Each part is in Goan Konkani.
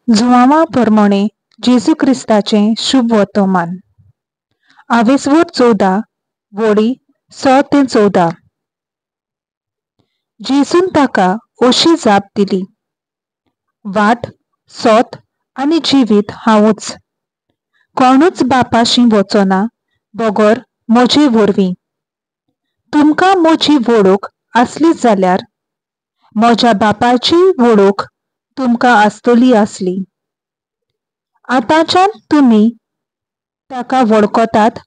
जुवांवा परमणे जेजू क्रिस्ताचें शुभ वर्तमान. आवेसवोर 14 वळी 100 ते 14. जेजून ताका अशी जाप दिली, वाट, सोत आनी जिवीत हांवूच. कोणूच बापाशी वचना बगर म्हजे वरवीं. तुमकां म्हजी वळख आसली जाल्यार म्हज्या बापाची वळख तुमकां आसतली आसली. आतांच्यान तुमी ताका वळखतात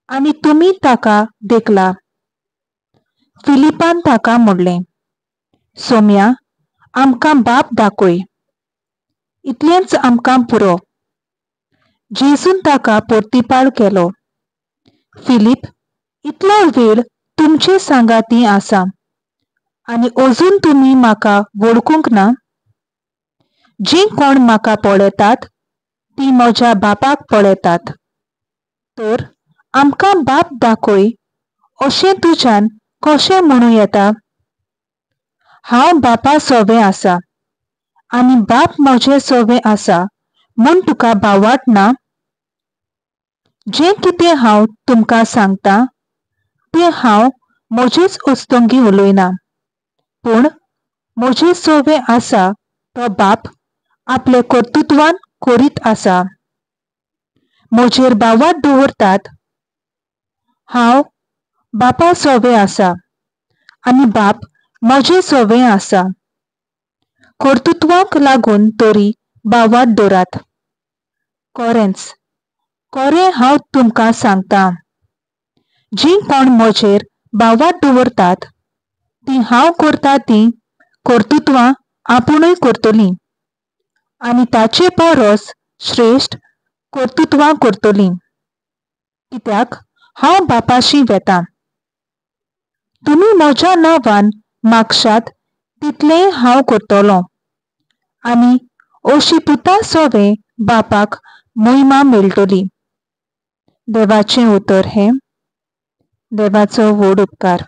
आनी तुमी ताका देखला. फिलिपान ताका म्हणलें, सोम्या, आमकां बाप दाखय, इतलेंच आमकां पुरो. जेजून ताका परतिपाळ केलो, फिलीप, इतलो वेळ तुमचे सांगाती आसा आनी अजून तुमी म्हाका वळखूंक ना? जीं कोण म्हाका पळयतात तीं म्हज्या बापाक पळयतात. तर आमकां बाप दाखय अशें तुज्यान कशें म्हणूं येता? हांव बापा सोवें आसा आनी बाप म्हजे सोवें आसा म्हूण तुका भावाट ना? जें कितें हांव तुमकां सांगतां तें हांव म्हजेच उस्तंगी उलयना, पूण म्हजे सोवें आसा तो बाप आपले कर्तृत्वान करीत आसा. म्हजेर भावाट दवरतात, हांव बापा सोवें आसा आनी बाप म्हजे सोवें आसा. कर्तृत्वाक लागून तरी भावाट दवरात. खरेंच खरें हांव तुमकां सांगतां, जीं कोण म्हजेर भावाट दवरतात तीं हांव करता तीं कर्तृत्वां आपुणूय करतलीं आनी ताचे परस श्रेश्ठ कर्तृत्वां करतलीं, कित्याक हांव बापाशी वेतां. तुमी म्हज्या नांवान मागशात तितलेंय हांव करतलों आनी अशी पुता सोवें बापाक मोहिमा मेळटली. देवाचें उतर हें. देवाचो व्हड उपकार.